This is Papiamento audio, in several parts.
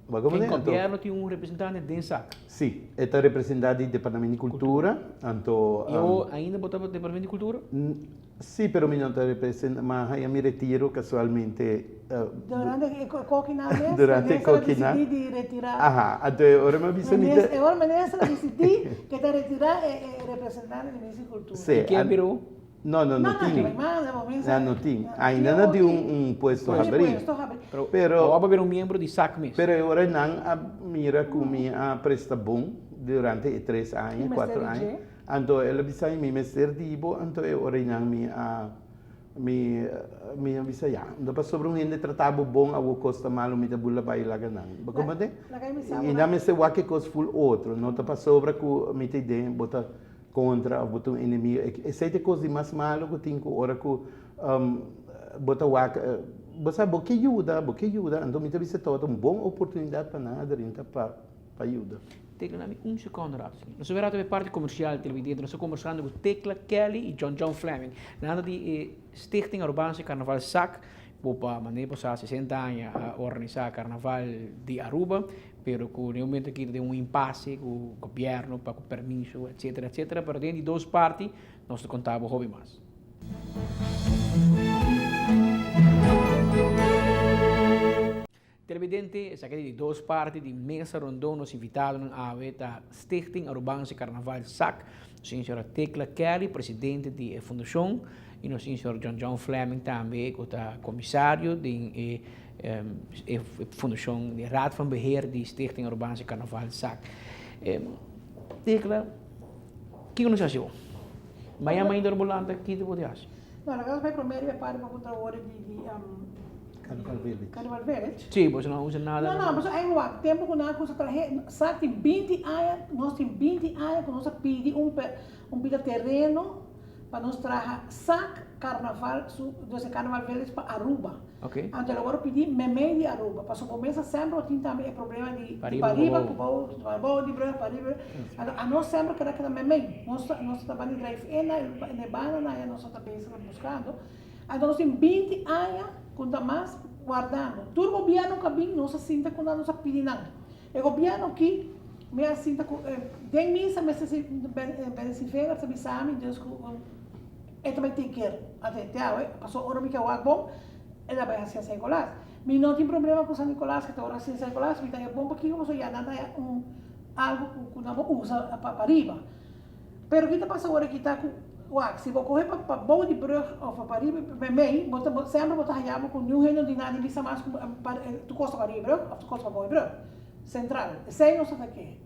Bo a Den gobierno tin un representante den SAC? Si, e ta representa di Departamento di Cultura, anto. Y awor ainda bo ta pa Departamento di Cultura? Si, pero mi no ta representa, mi a haya mi retiro casualmente. Durante e cokinan mes, Durante e minister a cokinan. dicidi di retira. Aha, anto e ora mi a bisa mi ta. E ora minister a dicidi ke ta retira e representante di Minister di Cultura. Si. Y ken bira? No, no, no tin. Na no tin. Ainda no tin un puesto habrí. Pero bo a bira un miembro di sac mes. Pero e ora nan a mira cu mi a presta bon durante e tres aña, cuatro aña. Anto el a bisa mi mester di bo, anto e ora nan mi a mi mi a bisa ya. No pasobra un hende trata bo bon awor cos ta malo mi ta bula bay laga nan. Bo comprende? Y nan mester wak e cos full otro. No ta pasobra cu mi ta den bo ta Kontra òf bo ta un enemigo. Esei ta e kos di mas malu ku tin ku ora ku bo ta wak, bo sa bo ke yuda, bo ke yuda, anto mi ta bisa tabata un bon oportunidat pa nan a drenta pa pa yuda. Tecla, dami un secondo rato aki. Nos a wera e parti comercial televidente, nos ta conversando cu Tecla Kelly y John John Fleming. Nan ta di e Stichting Arubaanse Carnaval SAC, cu pa manera bo sa 60 aña a organisa Carnaval di Aruba. Pero cu den momento aki ta den un impasse cu gobierno pa cu permiso etcetera etcetera pero den di dos parti nos ta conta bo hopi mas. Televidente, esaki ta di dos parti di Mesa Rondon nos invitadonan awe ta Stichting Arubaanse Carnaval SAC, nos tin señora Tecla Kelly presidente di e fundacion y nos tin señor John John Fleming tambe cu ta comisario den e E fundashon di Raad van Beheer di Stichting Arubaanse Carnaval SAC. Tecla, kiko nos hasi bo? Mañana mainta ora bo lanta, kiko bo ta hasi? No, lo que nos bai prome riba e parti pa puntra ora di di Carnival Village. Carnival Village. Sí, boso no usa nada. No, no, pasobra ei wak, tempu ku nan a kusa trahe, SAC tin binti aña, nos tin binti aña ku nos a pidi un un pida tereno pa nos traha SAC Carnaval su, dus e Carnival Village pa Aruba. Ok. Anto lo wòrdu pidi memei di Aruba, pasobra bo mesa semper bo tin tambe e problema di Pariba ku pariba bou. ku bou, bou di brug, pariba. Anto anos semper keda keda memei. Nos ta nos ta bani drive in na e banda na nos ta bezig ta buskando. Anto nos tin binti aña ku ta mas wardando. Tur gobièrnu ku a bin nos a sinta ku nan nos a pidi nan. E gobièrnu aki mi a sinta ku den misa mester si Benny Vega ta bisa mi dus ku E ta bai take care. Anto e te awe, paso ora mi ke wak bon, e ta bai hacia San Nicolas. Mi no tin problema ku San Nicolas, ke ta ora hacia San Nicolas, mi ta haña bon pakiko paso ya nan ta haña un algo ku ku nan por usa pa pariba. Pero ki ta pasa ora ki ta ku, wak, si bo kohe pa pa bou di brug of pa pariba meimei, bo ta semper bo ta haña bo ku niun hende no tin nada di bisa mas ku tur kos ta pariba brug of tur kos ta pa bou di brug. Sentral. Esei nos ta ta ke.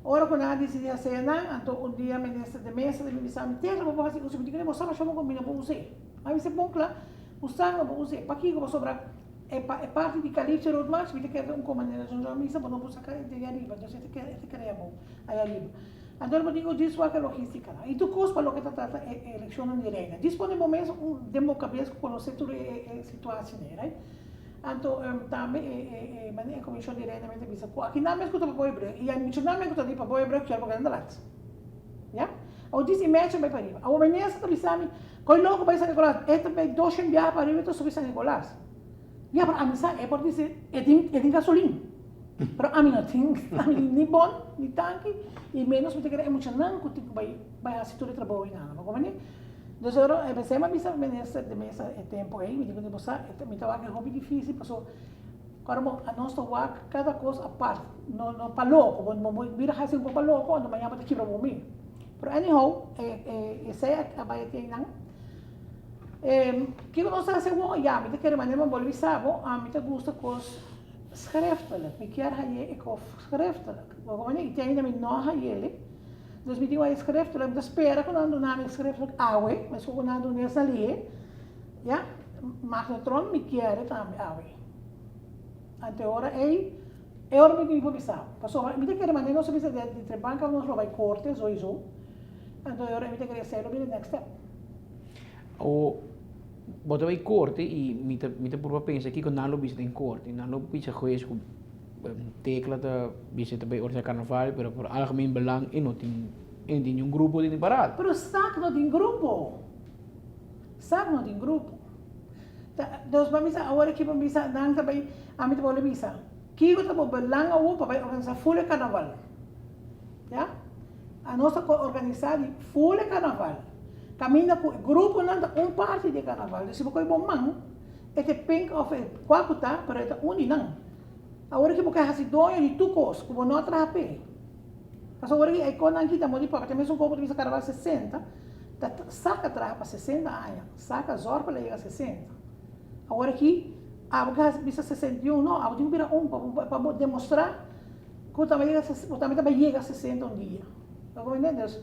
Ora ku nan a disidí hasi nan, anto un dia minister de mesa ta bin bisa mi, Tecla, bo por hasi uso? Mi di kuné, bo sa masha bo ku mi no por us'é. Mi a bisa bon kla, bo sa no por us'é. Pakiko? Pasobra e pa e parti di Calypso Road March mi ta kere un komanera John John misa bo no por saka di ariba, entonces e ta kere e ta kere abou aya ariba. Anto bo tin ku djis wak e logístika nan. I tur kos pa loke ta trata e elekshonnan di reina. Djis pone bo mes un den bo kabes ku konosé tur e e situashon ei, right? Anto tambe e e komishon di reina ta bisa ku aki nan mes ku ta pa Boebrug i mucha nan mes ku ta di pa Boebrug kier bo keda laat. Ya? Awor djis i mecha bai pariba. Awor minister ta bisa mi, Koi loko bai San Nicolas, e ta bai doshen biaha pariba i ta subi San Nicolas. Ya, pero ami sa e por disi e tin e tin gasolin. Pero ami no tin, ami ni bon, ni tanki, i menos mi ta kere e muchanan ku tin ku bai bai hasi tur e trabou einan. Bo comprende? Dus ora e pensé mi a bisa minister de mesa e tempo ei, mi di ku bo sa mi ta wak e hopi dificil paso ora bo anos ta wak kada kos apart, no no pa loko, bo bo bira hasi un poko pa loko anto mañana bo ta kibra bo mi. Pero anyhow e e esei a bai ati einan. E kiko nos ta hasi awor? Ya mi ta kere manera mi a bolbe bisa bo, ami ta gusta kos schriftelijk, mi kier haye e kos schriftelijk. Bo comprende? I te ainda mi no a hayele. Dus mi tin wak e schriftelijk, mi ta spera ku nan duna mi e schriftelijk awe, meskos ku nan duna esnan lihe, ya, magnetron mi kier tambe awe. Anto e ora ei, e ora mi tin por bisa, pasobra mi ta kere manera nos a bisa di Trebanca nos lo bai korte soiso, anto e ora ei mi ta kere esei lo bira e next step. O bo ta bai korte i mi ta mi ta purba pensa kiko nan lo bisa den korte, nan lo bisa hues ku Tecla ta bisa ta bai organisa carnaval pero por algemeen belang e no tin e no tin niun grupo den e parada. Pero SAC no tin grupo. SAC no tin grupo. Ta dus pa bisa awor aki pa bisa nan ta bai ami ta bolbe bisa. Kiko ta bo belang awor pa bai organisá ful e karnaval? Ya? Anos ta por organisá di ful e karnaval. Kaminda ku e gruponan ta un parti di e karnaval. Dus si bo kohe bo man, e ta e pink òf e kua ku ta, pero e ta un di nan. Awor ki bo ke hasi doño di tur kos ku bo no a traha p'e. Pasobra awor ki e konan kita mo di papia, ta mesun kos ku ta bisa karnaval 60, ta saka traha pa 60 aña, saka zòrg pa el a yega 60. Awor aki abo ke hasi bisa 61 no, abo tin ku bira un pa bo demostrá ku bo tambe yega bo tambe ta bai yega 60 un dia. Bo comprende? Dus,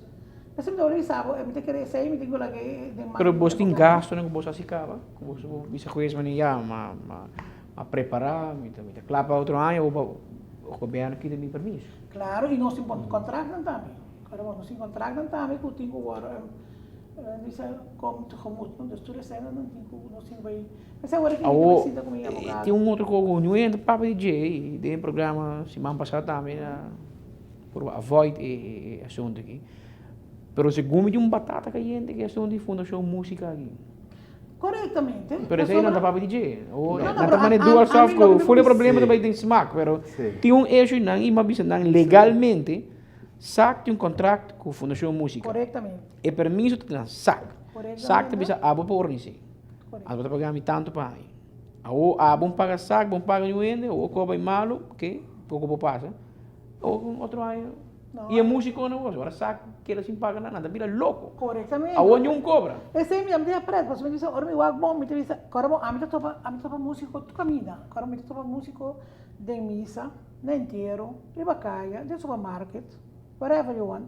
esei mi ta wòrdu bisa bo, mi ta kere esei mi tin ku laga e den man Pero bos tin gastonan ku bos hasi kaba? Ku bos bo bisa hues manera ya ma ma a prepará, mi ta mi ta kla pa otro aña o gobièrnu kita mi permiso? Klaro, i nos tin kontraktnan tambe. Klaro, nos tin kontraktnan tambe ku tin ku wòrdu Bisa kom tegemoet, no? Dus tur esena nan tin ku nos tin bai. P'esei awor aki mi ta bai sinta ku mi abogado. Tin un otro kos ku nu enta papia di dje i den e programa siman pasá tambe na purba avoid e asuntu aki. Pero segun mi tin un batata kayente ku e asuntu di Fundashon Musika aki. Korektamente. Pero esei nan ta papia di dje. Nan ta manda dual sof ku ful e problema ta bai den smak pero tin un issue nan i mi a bisa nan legalmente Sac tin un contract cu Fundacion Musica. Correctamente. E permiso ta na Sac. Correctamente. Sac ta bisa abo pa organise. Correcto. Abo ta paga mi tanto pa aña. Awo abo no paga Sac, bo no paga niun hende, awo cu a bay malo, oke, poco por pasa. Awo un otro aña. No. Y e musiconan wos, ora Sac keda sin paga nan, nan ta bira loco. Correctamente. Awo niun cobra. Esey mi a mi ta pret, pasobra mi ta bisa ora mi wak bon, mi ta bisa, ora bo ami ta topa, ami ta topa musico tur caminda, ora mi ta topa musico den misa. Na entiero, riba kaya, den supermarket, wherever you want.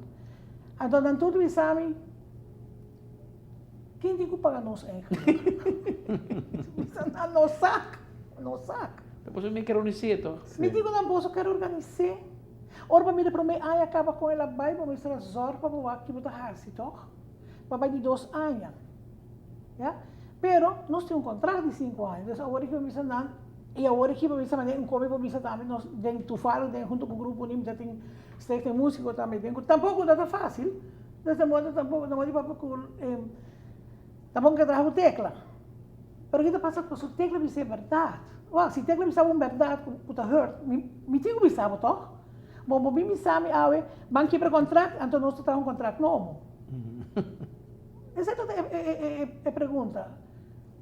Anto nan tur bisa mi, ken tin ku paga nos eigenlijk? Bisa nan no sak, no sak. Ta boso mi kier organis'é toch? Mi di ku nan boso kier organis'é. Ora bo mira promé aña kaba kon el a bai, bo mester a zòrg pa bo wak ki bo ta hasi toch? Bo a bai di dos aña, ya. Pero nos tin un kontrakt di sinku aña, dus awor ki bo bisa nan, I awor aki bo bisa manera un komi bo bisa tambe nos den Tufalo den hunto ku grupo ni ta tin Stichting Musico tambe den ku tampoco ta ta facil dus de modo tampoco no di papia ku tampoco ke traha ku Tecla pero kita pasa ku su Tecla bisa e berdad wak si Tecla bisa un berdad ku ta hurt mi mi tin ku bisa bo tok bo bo bin bisa mi awe ban kibra contract anto nos ta traha un contract nobo esei ta e pregunta.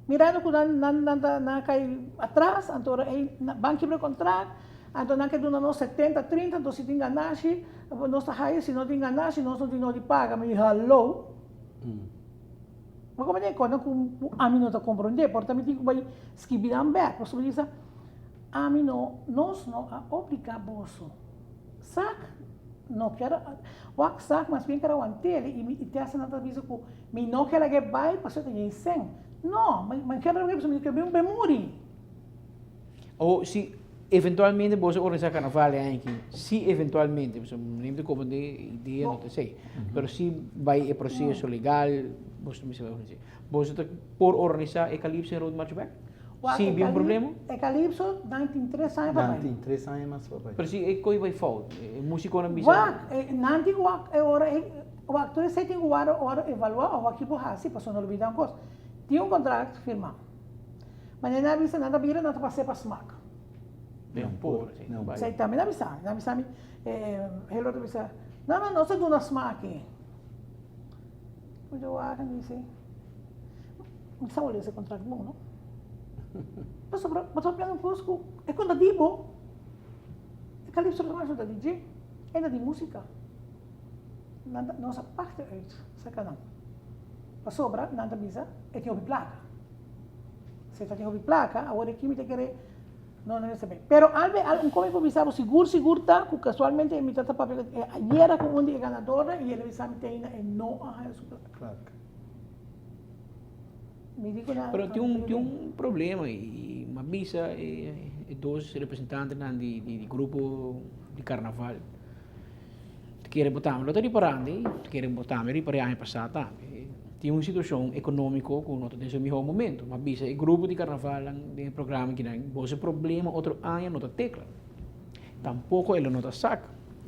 Mirando ku nan nan nan ta nan a kai atras, anto ora ei ban kibra kontrakt, anto nan ke duna nos 70, 30, anto si tin ganashi nos ta haya, si no tin ganashi nos no tin no di paga. Mi di hallo? Bo komprende? Kònde ku ami no ta komprende, por ta mi tin ku bai skibi nan bèk, pasobra mi bisa ami no, nos no a obliga boso. Sak no kier a, wak sak mas bien kier a want'el i mi i te hasta nan ta bisa ku Mi no kier lag'é bai pasobra ta yen sen. No, mi mi kier lag'é pasobra mi kier bin bai muri. O si eventualmente boso organisa carnaval e aña aki, si eventualmente, pasobra mi no ta comprende e idea no ta esey, pero si bai e proceso legal, boso ta mester bai organisa. Boso ta por organisa e Calypso en Road March bek? Si bin un problema? E Calypso nan tin tres aña pa bai. Nan tin tres aña mas pa bai. Pero si e koe bai fout, e musiconan bisa. Wak, nan tin wak e ora e. Wak, tur esei tin ku wòrdu ora evaluá òf wak kibo hasi pasobra no lubidá un kos. Tin un kontrakt firmá. Manera nan a bisa nan ta bira nan ta pas'é pa smak. Den por, si. Esei tambe nan a bisa. Nan a bisa mi, Helo ta bisa, no, no, nos ta duna smak ei. Mi ta wak mi di, mi sa wak lesa e kontrakt bon no. Pasobra bo ta papia un kos ku e konta di bo. E Calypso ta masha ta di dje, e ta di músika. Nan ta nos a pakte uit saka nan. Pasobra nan ta bisa e tin hopi plaka. Si e ta tin hopi plaka, awor aki mi ta kere no no mester bai. Pero al be al un komi por bisa bo sigur sigur ta ku kasualmente mi ta ta papia ku e ayera ku un di e ganadornan i el a bisa mi te ainda e no a haya su plaka. Mi di ku nan. Pero tin un tin un problema i mi a bisa e dos representantenan di di grupo di karnaval. Ta kere bo tambe lo ta riparando, ta kere bo tambe ripara e aña pasá tambe. Tin un situashon ekonómiko ku no ta den su mihó momento. Mi a bisa e grupo di karnavalnan den e programa kinan, boso problema otro aña no ta tekla. Tampoko e lo no ta sak.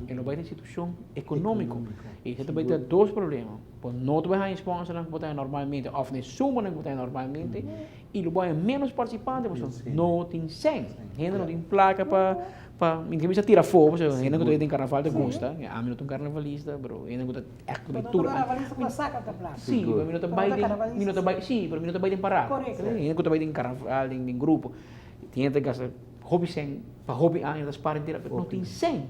E lo bai ta institushon ekonómiko. I esei ta bai ta dos problema. Bo no ta bai haña sponsornan ku bo ta haña normalmente òf e sumanan ku bo ta haña normalmente i lo bo haña ménos partisipante pasobra no tin sèn. Hende no tin plaka pa pa mi ta bisa tira afó pasobra hende ku ta den karnaval ta gusta. Ami no ta un karnavalista pero hende ku ta ègt bai tur aña. Sí, pero mi no ta bai den mi no ta bai sí pero mi no ta bai den parada. Hende ku ta bai den karnaval den grupo tin hende ta gasta Hopi sèn pa hopi aña ta spar entera pero no tin sèn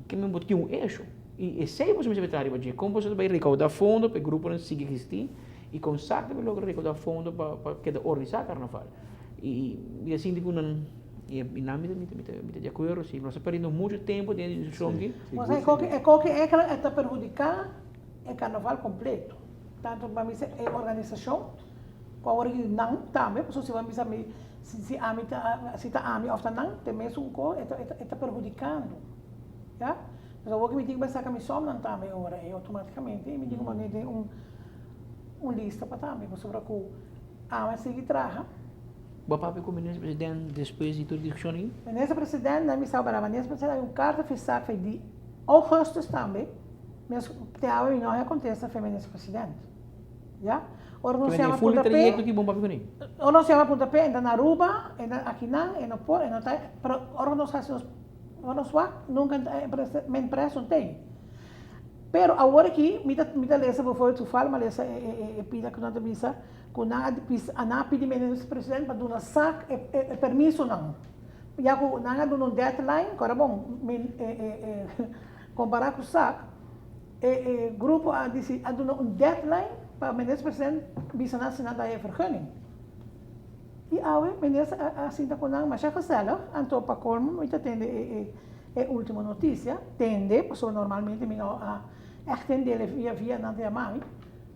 ke men bo tin un esho i esei boso mester traha riba dje kon boso ta bai rekouda fondo pa e gruponan sigui eksistí i kon sak ta bai logra rekouda fondo pa pa keda organisá karnaval i mi ta sinti ku nan i nan mi ta mi ta di akuerdo si nos ta perdiendo muchu tempu den e diskushon aki. E koki ekra e ta perhudiká e karnaval kompleto tantu pa mi e organisashon ku awor aki nan tambe pasobra si bo a bisa mi Si si ami ta si ta ami of ta nan te mesun ko e ta e ta perhudikando ya pues awor ki mi tin ku bai saka mi somnan tambe ora ei automaticamente i mi tin ku pone den un un lista pa tambe pasobra ku ami a sigui traha. Bo a papia ku minister president despues di tur diskushon aki? Minister president nan mi sa bera minister president a un karta fisa fe di augustus tambe mes te awe mi no a kontesta fe minister president. Ya. Ora nos yama punta P. Ora nos yama punta P, e ta na Aruba, e ta akinan, e no por, e no ta, pero ora nos hasi nos, ora nos wak, nunka men pres no t'ei. Pero awor aki mi ta mi ta lesa bijvoorbeeld toevallig mi a lesa e pida ku nan ta bisa ku nan a bisa nan a pidi minister president pa duna sak e e permisonan. Ya ku nan a duna un deadline, ku ora bon kompara ku sak. E e grupo a disi a duna un deadline pa minister president bisa nan si nan ta haya vergunning. Y awe minister a a sinta cu nan masha gezellig, anto pa colmo mi ta tende e e e ultimo noticia, tende pasobra normalmente mi no a echt tendele via via nan ta yama mi,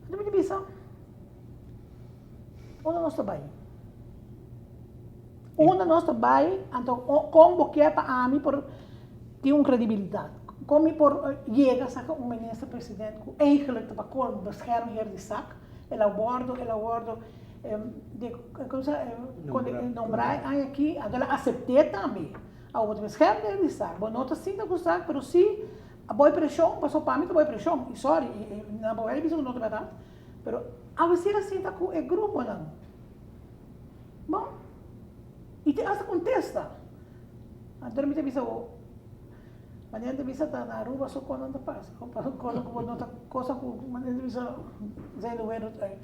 anto mi ta bisa unda nos ta bay? Unda nos ta bai, anto kon bo kier pa ami por tin un credibilidad? Kon mi por yega saka un minister president ku eigenlijk ta pa colmo beschermheer di sak, el a wordo, el a wordo di kon sa nombra aña aki, anto el a acepte tambe. Awor bo ta beschermheer di sak, bo no ta sinta ku sak, pero si a boi presion, pasobra pa mi ta boi presion, y sorry, nan por wèl bisa ku no ta berdad, pero awe si el a sinta ku e gruponan. Bon, i tin asta kontesta. Anto mi ta bisa bo, manera ta bisa ta na Aruba so konan ta pasa, kosa ku bo no ta, kosa ku manera ta bisa zijn de wereld uit.